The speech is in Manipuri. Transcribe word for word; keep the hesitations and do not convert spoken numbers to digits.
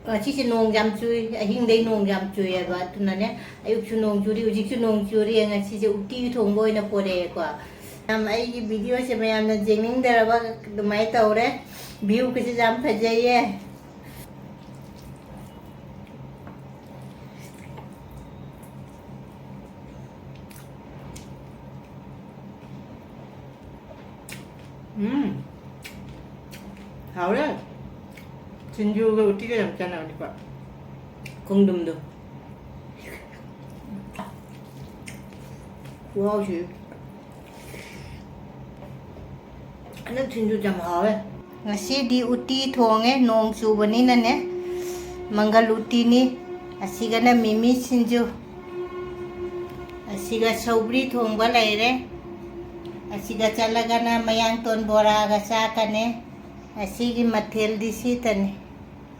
ꯉꯁꯤꯁꯦ ꯅꯣꯡ ꯌꯥꯝ ꯆꯨꯏ, ꯑꯍꯤꯡꯗꯩ ꯅꯣꯡ ꯌꯥꯝ ꯆꯨꯏꯑꯕ, ꯑꯗꯨꯅꯅꯦ, ꯑꯌꯨꯛꯁꯨ ꯅꯣꯡ ꯆꯨꯔꯤ, ꯍꯧꯖꯤꯛꯁꯨ ꯅꯣꯡ ꯆꯨꯔꯤ, ꯉꯁꯤꯁꯦ ꯎꯇꯤ ꯊꯣꯡꯕ ꯑꯣꯏꯅ ꯄꯣꯔꯛꯑꯦꯀꯣ꯫ ꯌꯥꯝ, ꯑꯩꯒꯤ ꯚꯤꯗꯤꯑꯣꯁꯦ ꯃꯌꯥꯝꯅ ꯌꯦꯡꯅꯤꯡꯗꯔꯕ ꯑꯗꯨꯃꯥꯏꯅ ꯇꯧꯔꯦ꯫ ꯚ꯭ꯌꯨꯒꯁꯦ ꯌꯥꯝ ꯐꯖꯩꯌꯦ꯫ ꯎꯝ, ꯍꯥꯎꯔꯦ꯫ ꯁꯤꯡꯖꯨꯒ ꯎꯇꯤꯒ ꯌꯥꯝ ꯆꯥꯟꯅꯕꯅꯤꯀꯣ꯫ ꯈꯣꯡꯗ꯭ꯔꯨꯝꯗꯣ꯫ ꯈꯨꯍꯥꯎꯁꯤ꯫ ꯍꯟꯗꯛ ꯁꯤꯡꯖꯨ ꯌꯥꯝ ꯍꯥꯎꯋꯦ꯫ ꯉꯁꯤꯗꯤ ꯎꯇꯤ ꯊꯣꯡꯉꯦ, ꯅꯣꯡ ꯆꯨꯕꯅꯤꯅꯅꯦ꯫ ꯃꯪꯒꯜ ꯎꯇꯤꯅꯤ꯫ ꯑꯁꯤꯒꯅ ꯃꯤꯃꯤ ꯁꯤꯡꯖꯨ꯫ ꯑꯁꯤꯒ ꯁꯧꯒ꯭ꯔꯤ ꯊꯣꯡꯕ ꯂꯩꯔꯦ꯫ ꯑꯁꯤꯒ ꯆꯠꯂꯒꯅ ꯃꯌꯥꯡꯇꯣꯟ ꯕꯣꯔꯥꯒ ꯆꯥꯛꯀꯅꯦ꯫ ꯑꯁꯤꯒꯤ ꯃꯊꯦꯜꯗꯤ ꯁꯤꯇꯅꯤ꯫